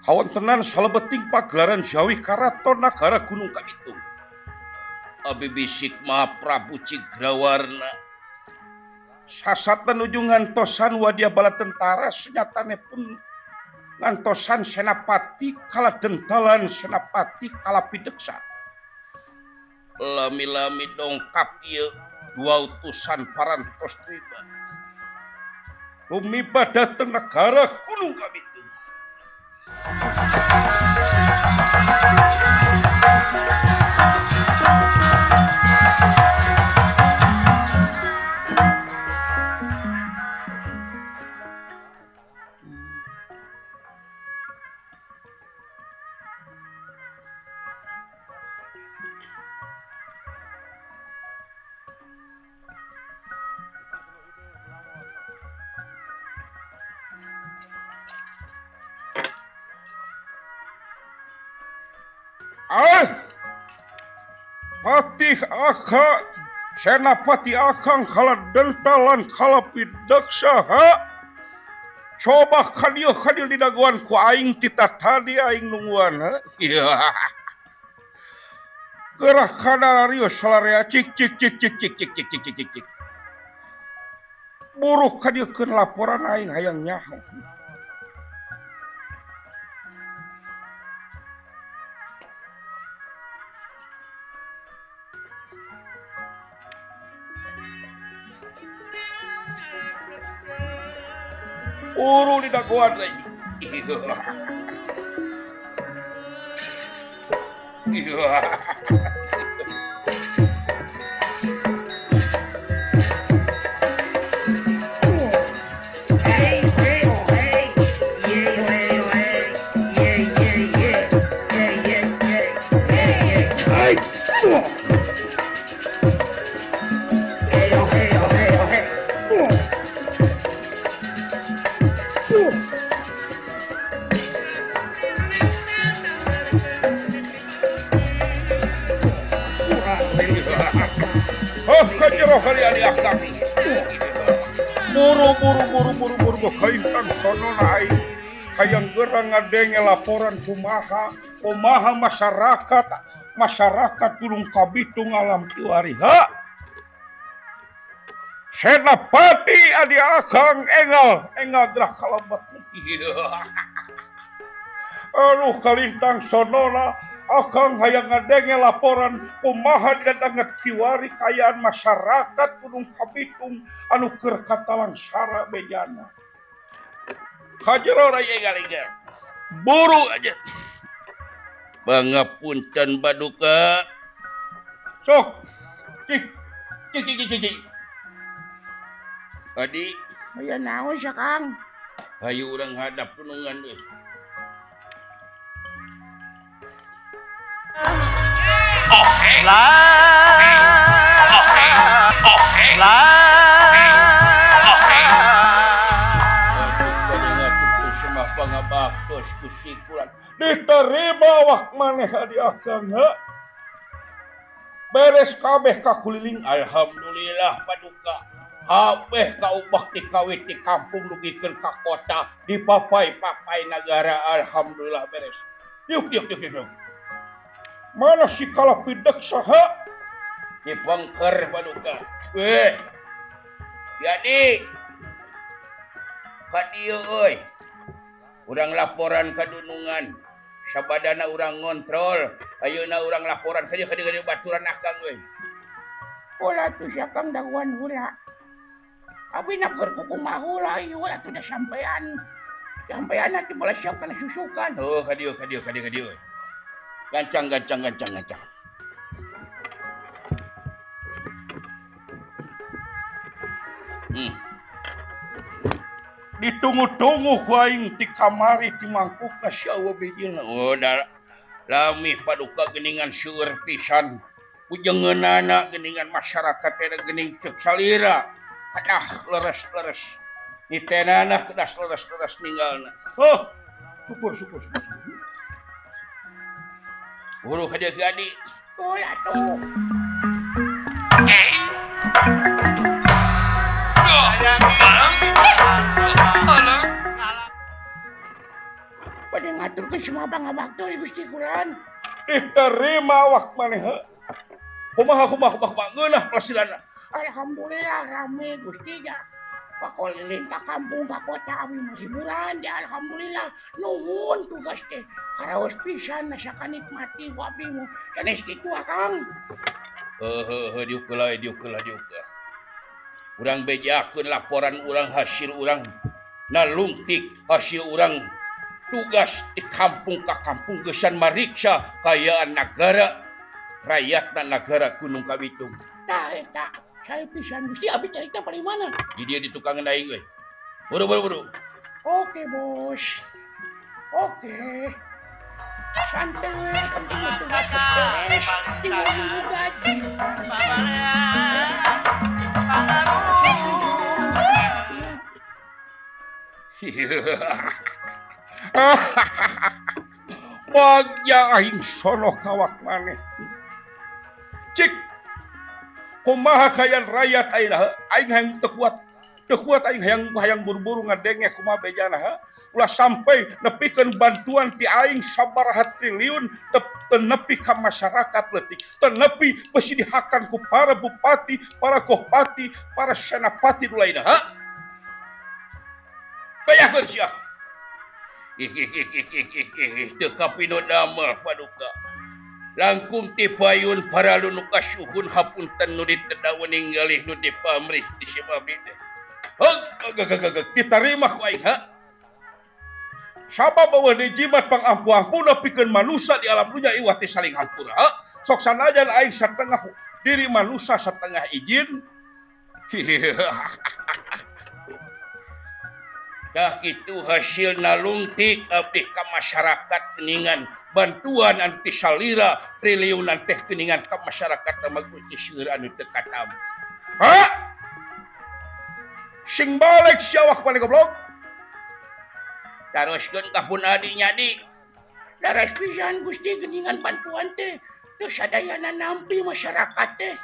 Kawontenan salebeting pagelaran Jawi Karaton Nagara Gunung Kabitung. Abi bisik Mahaprabu Cigrawarna. Sasat menuju ngantosan wadia bala tentara senyatane pun ngantosan senapati kala dentalan senapati kala pideksa. Lami-lami dongkap ieu dua utusan parantos tiba. Tumiba dateng negara Gunung Kabitung. Patih Aka Senapati Akang kala dentalan kala pideksa ha. Coba kadieu kadieu didagoan ku aing tita tadi aing nungguan ha. Iya. Gerah kadarario salarea cik cik cik cik cik cik cik cik cik cik. Buruk kadieu keun laporan aing hayang nyaho. Uru di dagoan deui. Iya. Buru buru buru buru buru kaintang sonona aing hayang gerang ngadenge laporan kumaha kumaha masyarakat masyarakat Gunung Kabitung alam kiwari ha. Senapati adi akang engal engal gerah kalebet. Aduh kalintang sonona akang hayang ngadenge laporan kumaha dadanget kiwari kayaan masyarakat Gunung Kabitung anu keur katalangsara bejana. Kajero raya galingan. Buru aja. Pangapunten baduka. Sok. Cik. Cik cik cik cik. Adi, aya naon sia Kang? Hayu urang hadap gunungan deui. Diterima awak maneh adi akang ha. Beres kabeh kakuliling alhamdulillah paduka. Kabeh kaubah di kawit di kampung dugikeun ka kota di papai-papai nagara alhamdulillah beres. Yuk yuk yuk yuk. Mana si kala pideksa ha? Dipengker paduka. Weh. Jadi ka dieu euy. Urang laporan ka dunungan. Sabadana urang ngontrol, ayeuna urang laporan ka dieu ka dieu baturan akang euy. Ulah tuh sia Kang dagoan heula. Abi na keur kukumaha heula ieu atuh da sampean. Sampean atuh balasiap kana susukan. Oh, ka dieu ka dieu ka dieu ka dieu. Gancang gancang gancang gancang. Ditunggu-tunggu ku aing ti kamari ti mangkukna si eueuh bijilna. Oh, da lami paduka geuningan seueur pisan. Pujengeunana geuningan masyarakat teh geuning ceuk salira. Kadah leres-leres. Nitenana kedah leres-leres ninggalna. Oh, syukur syukur syukur. Buru ka dieu ki Adi. Oh, atuh. Pada Ngaturkeun semua pangabaktos Gusti Kulan. Diterima awak maneh. Kumaha kumaha kumaha ngeunah pelasiranna. Alhamdulillah rame Gusti ja. Pakoliling ka kampung ka kota abi mah hiburan ja alhamdulillah. Nuhun tugas teh. Karaos pisan asa kanikmati ku abdi mah. Sanes kitu Akang. Heuh diuk heula diuk heula diuk. Urang bejakeun laporan urang hasil urang nalungtik hasil urang tugas di kampung ka kampung geusan mariksa kayaan nagara rakyat dan nagara Gunung Kawitung. Tah eta saya pisan Gusti abi carita paling mana? Di dia di tukang aing euy. Buru buru buru. Oke bos. Oke. Santai we penting tugas geus beres tinggal nunggu gaji. Bagja aing sono kawak maneh. Cik kumaha kayan rakyat ayeuna aing hayang teu kuat aing hayang buru-buru ngadenge kumaha bejana ha. Ulah sampai nepikeun bantuan ti aing sabaraha triliun teu nepi ka masyarakat leutik, teu nepi beusi dihakan ku para bupati, para kohpati, para senapati nu lainna ha. Bayakeun sia. Teu kapino damel paduka. Langkung ti payun para nu kasuhun hapunten nu ditedaweun ninggalih nu dipamrih di si abdi teh. Heug ditarima ku aing ha. Sabab eueuh dijimat pangampu-ampuna pikeun manusia di alam dunya iwah teh saling hampura. Sok sanajan aing satengah diri manusia satengah izin. Tah kitu hasil nalungtik abdi ka masyarakat geuningan bantuan anu ti salira triliunan teh geuningan ka masyarakat mah Gusti seueur anu teu katam. Ha? Sing balik si awak maneh goblok. Taroskeun ka pun adi nyadi. Daras pisan Gusti geuningan bantuan teh teu sadayana nampi masyarakat teh.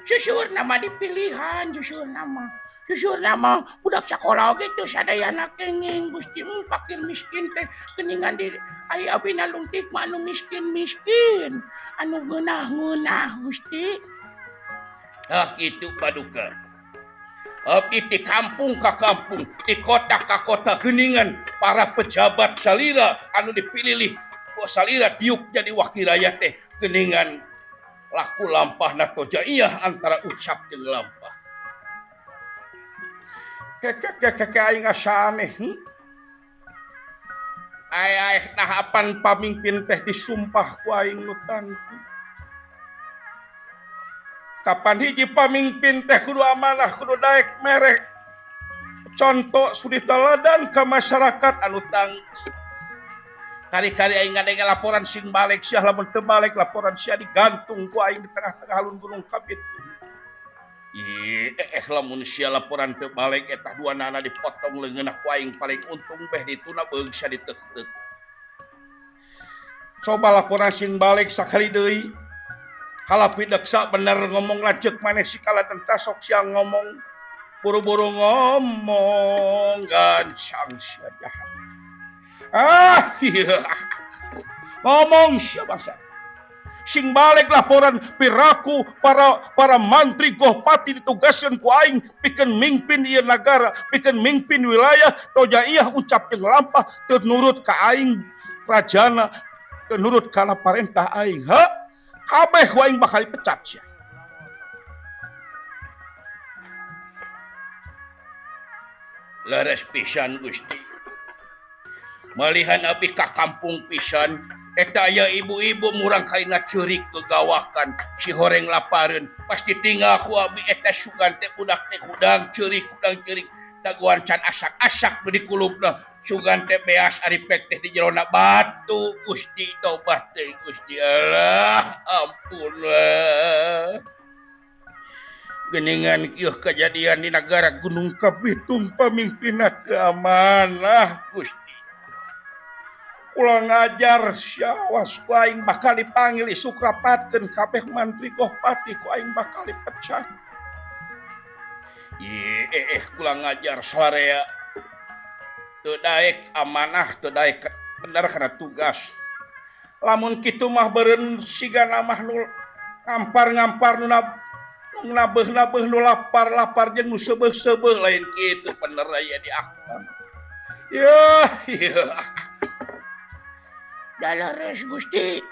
Seueur nama dipilihan, seueur nama. Seueur nama budak sakola oge teu sadayana kenging Gusti fakir miskin teh geuningan di ai abi nalungtik mah anu miskin-miskin, anu ngeunah-ngeunah Gusti. Tah kitu paduka. Abdi di kampung ka kampung, di kota ka kota geuningan para pejabat salira anu dipilih salira diuk jadi wakil rakyat teh geuningan laku lampahna tojaiyah antara ucap jeung lampah. Keke aing asa aneh. Ay tahapan pamimpin teh disumpah ku aing nu tangtu. Kapan hiji pamimpin teh kudu amanah, kudu daek merek contoh sudi teladan ka masyarakat anu tangtu. Kari-kari aing ngadenge laporan sing balik sia lamun teu balik laporan sia digantung ku aing di tengah-tengah alun Gunung Kapitu. Lamun sia laporan teu balik eta dua nana dipotong leungeunna ku aing paling untung beh dituna beung sia diteuk-teuk. Coba laporan sing balik sakali deui. Halapi deksa bener ngomong lanceuk maneh si kaladan tasok sia ngomong buru-buru ngomong gancang sia jahat. Ah iya. Ngomong sia bangsa. Sing balik laporan piraku para mantri gohpati ditugaskeun ku aing pikeun mingpin ieu nagara, pikeun mingpin wilayah tojaiyah ucap jeung lampah teu nurut ka aing rajana, teu nurut kana parentah aing. Ha? Kabeh ku aing bakal dipecat sia. Leres pisan Gusti. Malihan abdi ka kampung pisan eta aya ibu-ibu murang kalina ceurik gegawakan si horeng lapareun pasti tinggal ku abdi eta sugan teh budak teh hudang ceurik dagoan can asak-asak nu dikulupna sugan teh beas ari pek teh di jerona batu Gusti tobat teh Gusti Allah ampun. Geningan kieu kejadian di nagara Gunung Kapitung pamimpinna teu amanah Gusti. Kula ngajar siawas ku aing bakal dipanggil isuk rapatkeun kabeh mantri gohpati ku aing bakal dipecat. Kula ngajar sarea teu daek amanah teu daek Bener kana tugas. Lamun kitu mah beureun siga mah nu ngampar-ngampar nu nabeuh-nabeuh nu lapar-lapar jeung nu seubeuh-seubeuh lain kitu bener aya di akang. Yeuh, ieu. Daleres Gusti.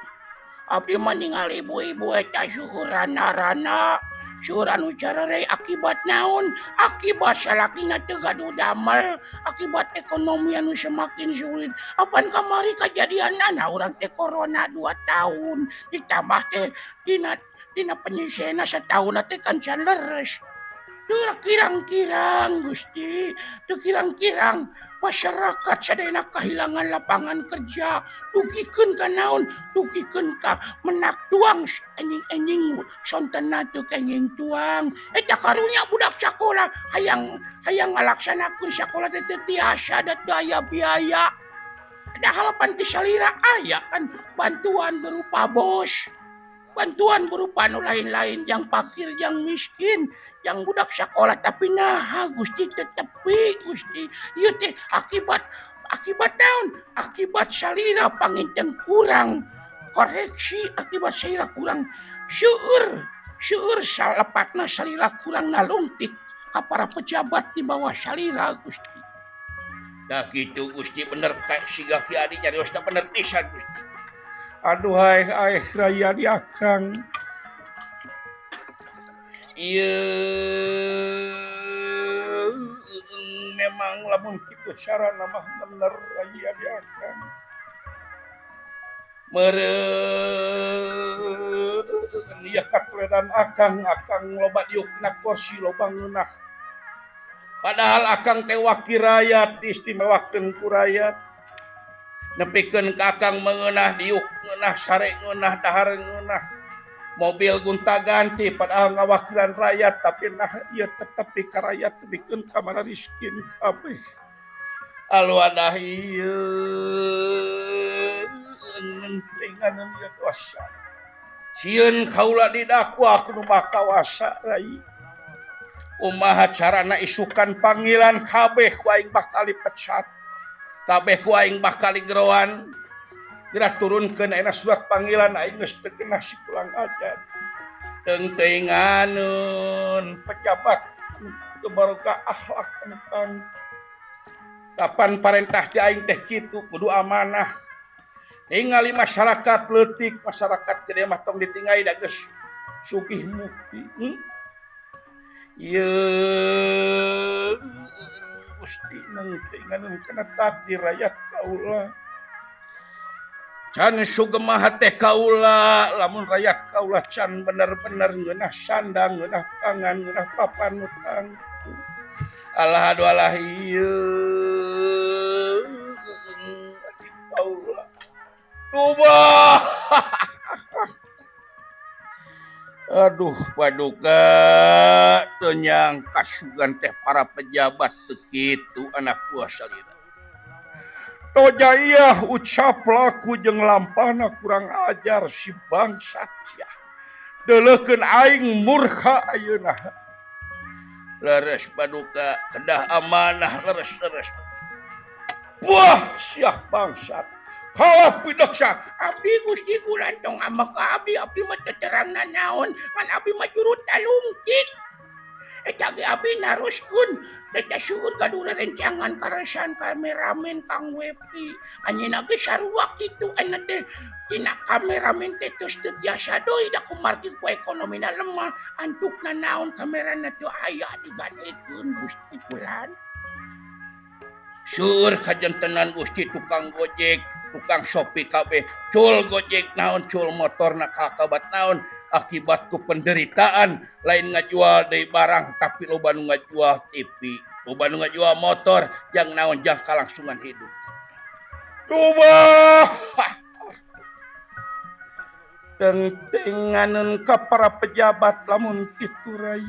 Abdi mah ningali ibu-ibu eta syuhuran rana, syuhuran ucarare akibat naon? Akibat salakina teu gaduh damel, akibat ekonomi anu semakin sulit. Apan kamari kajadianana urang teh corona 2 tahun, ditambah teh dina penyisiana sataun teh kan can leres. Teu kirang-kirang Gusti, teu kirang-kirang masyarakat sadayana kehilangan lapangan kerja, dugikeun ka naon, dugikeun ka menak tuang enjing-enjing sontena teu kenging tuang. Eta karunya budak sakola hayang ngalaksanakeun sakola teh teu tiasa da teu aya biaya. Padahal pan ti salira aya kan bantuan berupa bos, bantuan berupa nu lain-lain jang fakir jang miskin jang budak sakola, tapi naha Gusti tetepi Gusti ieu teh akibat naon? Akibat salira panginten kurang koreksi, akibat salira kurang seueur salepatna salira kurang nalungtik ka para pejabat di bawah salira Gusti. Dah kitu Gusti bener ka siga Ki Adi nyariosna bener pisan Gusti. Aduh hai ai raya di akang. Ieu memang lamun kitu carana mah bener raya di akang. Meureun ieu katuledan akang, akang loba diukna kursi loba ngeunah. Padahal akang teh wakil rakyat diistimewakeun ku rakyat. Nepikeun ka akang meunah diuk ngeunah sare ngeunah dahar ngeunah. Mobil gonta-ganti padahal ngawakilan rakyat, tapi nah ieu tetep di ka rakyat nepikeun ka marariskin kabeh. Aluadah ieu ngentingan ieu dosa. Sieun kaula didakwa ku nu maha kawasa rai. Kumaha carana isukan panggilan kabeh ku aing bakal dipecat. Kabeh ku aing bakal digeroan. Geura turunkeun ayeuna surat panggilan aing geus teu kena si kurang ajar. Teuing-teuinganeun pejabat teu baroga akhlak tentang kapan parentah ti aing teh kitu kudu amanah. Ningali masyarakat leutik, masyarakat gede mah tong ditingali da geus sugih mukti. Ieu Gusti nengtinganeun kana takdir rakyat kaula. Can sugemah teh kaula, lamun rakyat kaula can bener-bener ngeunah sandang, ngeunah pangan, ngeunah papan nu tangtu. Alah aduh alah ieu kaula. Tubah. Aduh paduka teu nyangka sugan teh para pejabat teu kitu anak buah salira. Tojaiah ucap laku jeung lampahna kurang ajar si bangsat sia. Deuleukeun aing murka ayeuna. Leres paduka kedah amanah leres-leres. Wah sia bangsat. Kalah pideksa abdi Gusti gulantong ambek ka abdi, abdi mah teu terang nanaon ngan abdi mah juru talungtik. Eta ge abdi naroskeun teh syukur gaduh rerencangan karesan kameramen Kang Wepi. Anjeunna ge sarua kitu ayeuna teh tina kameramen teh tos teu biasa deui da kumargi ku ekonomina lemah antukna naon kamerana teu aya digadekeun Gusti kulan. Seueur kajantenan Gusti tukang Gojek, tukang Shopee kabeh, cul Gojek naon cul motorna kakabat naon akibat ku penderitaan lain ngajual deui barang tapi loba nu ngajual TV, loba nu ngajual motor jang naon jang kalangsungan hidup. Tubah. Tengtenganeun ka para pejabat lamun kitu rai.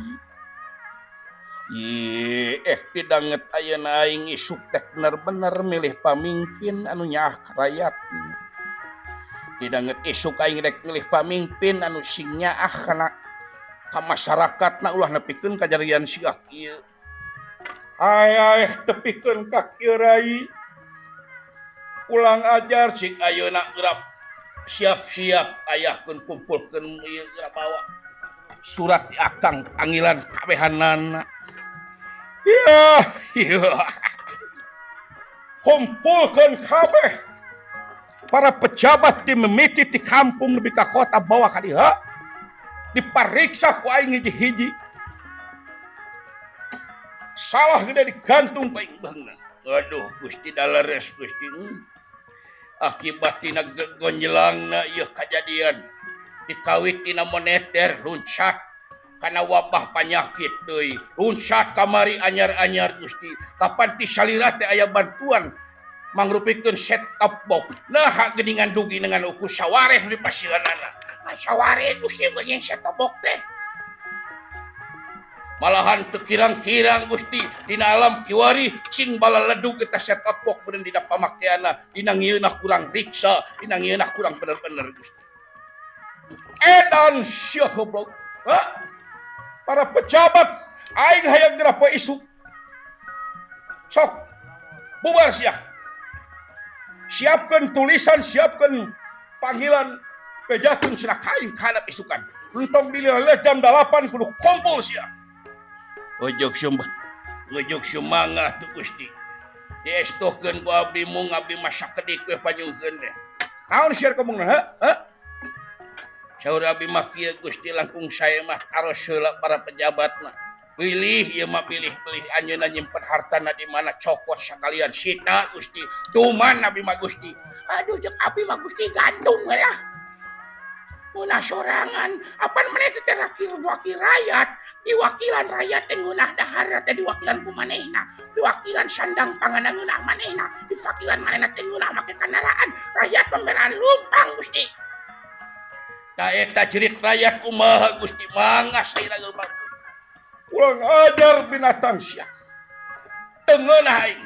Ye, pidanget ayeuna aing isuk teh bener-bener milih pamimpin anu nyaah ka rakyat. Pidanget isuk aing rek milih pamimpin anu sing nyaah kana ka masyarakatna ulah nepikeun kajadian siga kieu. Ay, tepikeun ka kieu rai. Ulang ajar cik ayeuna geura siap-siap ayahkeun kumpulkeun ieu geura bawa surat di akang panggilan kabehanana. Ya, iya. Kumpulkeun kabeh para pejabat di mimiti di kampung nepi ka kota bawa ka dieu. Dipariksa ku aing hiji-hiji. Salah gede digantung ku aing beungna. Aduh Gusti daleres Gusti. Akibat tina gonjelangna ieu kajadian. Dikawit tina moneter luncat kana wabah penyakit deui. Luncat kamari anyar-anyar Gusti. Kapan ti salira teh aya bantuan mangrupikeun set top box. Nah geuningan dugi dengan ukur sawareh di pasieunana. Sawareh Gusti geuning set top box teh. Malahan teu kirang-kirang Gusti dina alam kiwari cing balaledug eta set top box beureun dina pamakeanna, dina ngieunna kurang riksa, dina ngieunna kurang bener-bener Gusti. Edan sia goblok. Hah? Para pejabat aing hayang geura poe isuk. Sok bubar sia. Siapkeun tulisan, siapkeun panggilan, bejakeun cenah ka aing ka hadap isukan. Entong dileleh jam 8 kudu kumpul sia. Ojok sumbat, ojok sumangga tuh Gusti. Diestokeun ku abdi mung abdi mah sakedik we panyungkeun teh. Naon sia ngomongna, ha? Ha? Saur abdi mah kieu Gusti langkung sae mah aros heula para pejabat mah. Pilih ieu mah pilih-pilih anjeunna nyimpen hartana di mana cokot sakalian sita Gusti. Tuman abdi mah Gusti. Aduh cek abdi mah Gusti gantung we lah. Ngeunah sorangan, apan maneh teh terakhir wakil rakyat, diwakilan rakyat teh ngeunah dahar teh diwakilan ku manehna, diwakilan sandang panganan ngeunah manehna, diwakilan manehna teh ngeunah make kendaraan, rakyat pemberaan lumpang Gusti. Ta eta jerit rakyat kumaha Gusti mangga saira geus. Kurang ajar binatang sia. Teu ngeunah aing.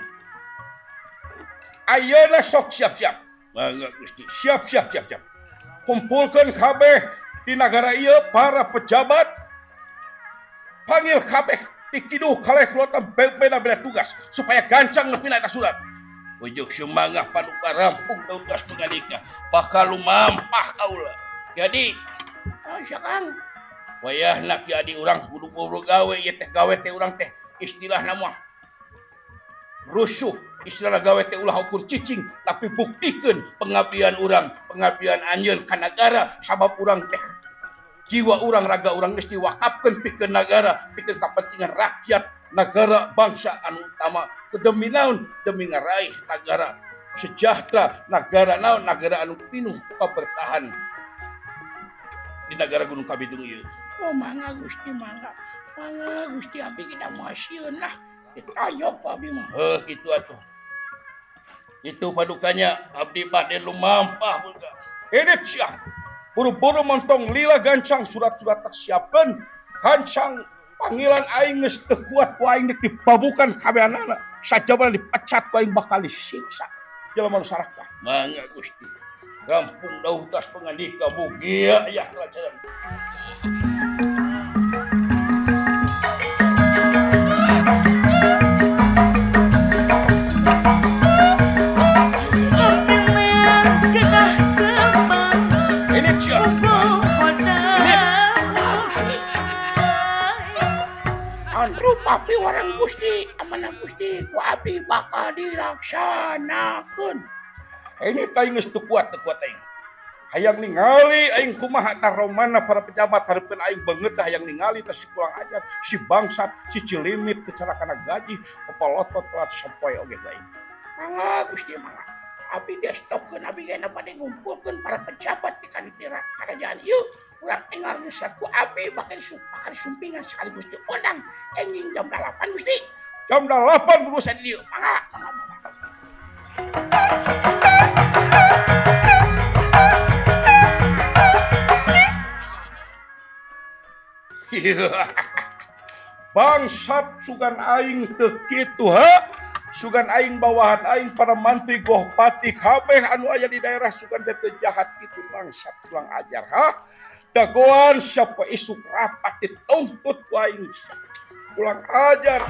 Ayeuna sok siap-siap. Mangga Gusti, siap-siap siap-siap. Kumpulkeun kabeh di nagara ieu para pejabat. Panggil kabeh dikiduh kaleh keluarga beda-beda tugas supaya gancang nepina eta surat. Ujuk sumangga paduka rampung tugas pengadika bakal lumampah kaula. Jadi, sia Kang. Wayahna ki adi urang kudu buru gawe ieu teh gawe teh urang teh istilahna mah rusuh, istilah gawe teh ulah ukur cicing tapi buktikeun pengabdian urang, pengabdian anjeun ka nagara sabab urang teh jiwa urang raga urang geus diwakafkeun pikeun nagara, pikeun kapentingan rakyat, nagara, bangsa anu utama demi naon? Demi ngaraih nagara sejahtera, nagara naon? Nagara anu pinuh keberkahan di nagara Gunung Kabitung ieu. Oh mangga Gusti mangga. Mangga Gusti abdi kita moal sieun lah. Ditayok ku abdi mah. Heuh kitu atuh. Itu padukanya abdi bade lumampah buka. Edit sia. Buru-buru montong lila gancang surat-surat tak siapkeun, gancang panggilan aing geus teu kuat ku aing deuk dibabukan kabehanana. Sajabana dipecat ku aing bakal disiksa. Jelema nu sarakah. Mangga Gusti. Rampung dauh tas pangandika mugia aya kelajaran. Papi warang Gusti, amanah Gusti, ku abdi bakal dilaksanakeun. Ini aing geus teu kuat aing. Hayang ningali aing kumaha tah romana para pejabat hareupeun aing beungeut tah hayang ningali tah si kurang ajar, si bangsat, si cilimit kecara kana gaji, pepolotot telat sapoe oge ka aing. Mangga Gusti mangga. Abdi diestokeun abdi ge bade ngumpulkeun para pejabat di kerajaan ieu. Urang enggal ngesat ku abdi bakal disumpingan sekaligus diondang enjing jam 8 Gusti. Jam 8 kudu saya di dieu. Mangga, mangga, mangga. Bangsat sugan aing teu kitu ha. Sugan aing bawahan aing para mantri goh pati kabeh anu aya di daerah sugan teh teu jahat kitu bangsat kurang ajar ha. Dagoan siapa isuk rapat dituntut ku aing. Kurang ajar.